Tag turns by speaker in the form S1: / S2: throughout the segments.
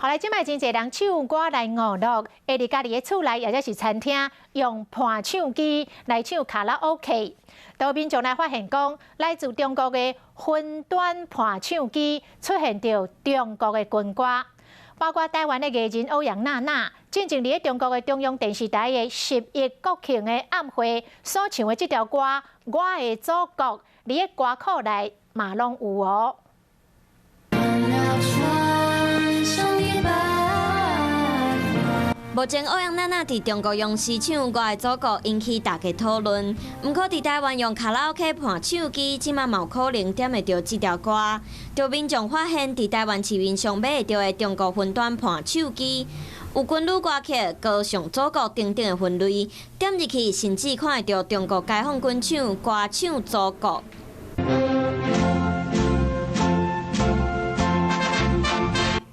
S1: 後來，這擺真濟人唱歌來娛樂，會佇家己的厝內，或者是餐廳，用伴唱機來唱卡拉 OK。都民眾來發現講，來自中國的雲端伴唱機出現著中國的軍歌，包括台灣的藝人歐陽娜娜，進前佇咧中國的中央電視台的十一國慶的晚會所唱的這條歌《我的祖國》，佇咧歌庫內嘛攏有哦。
S2: 穿上的白。
S3: 目前歐陽娜娜佇中國央視唱《我的祖國》引起大家討論，毋過佇台灣用卡拉 OK 伴唱機，這馬嘛有可能點會著這條歌。著民眾發現，佇台灣市面上買會著的中國雲端伴唱機，有軍旅歌曲、歌頌祖國等等的分類，點入去甚至看會著中國解放軍唱歌唱祖國。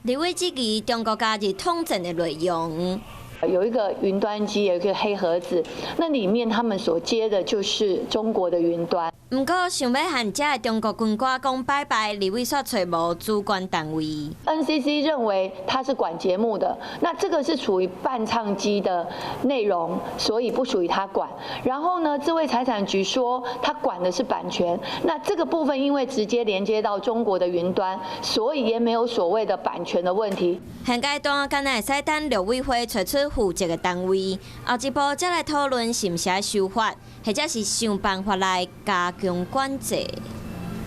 S3: 立委質疑中國加入統戰的內容。
S4: 有一個雲端機，有一個黑盒子，那裡面他們所接的就是中國的雲端。
S3: 毋過，想欲和遮的中國軍歌講拜拜，立委煞揣無主管單位。
S4: NCC 認為他是管節目的，那這個是屬於伴唱機的內容，所以不屬於他管。然後呢，智慧財產局說他管的是版權，那這個部分因為直接連接到中國的雲端，所以也沒有所謂的版權的問題。
S3: 現階段，敢若會使等陸委會揣出負責的單位，後一步才來討論是毋是愛修法，或者是想辦法來加強管制。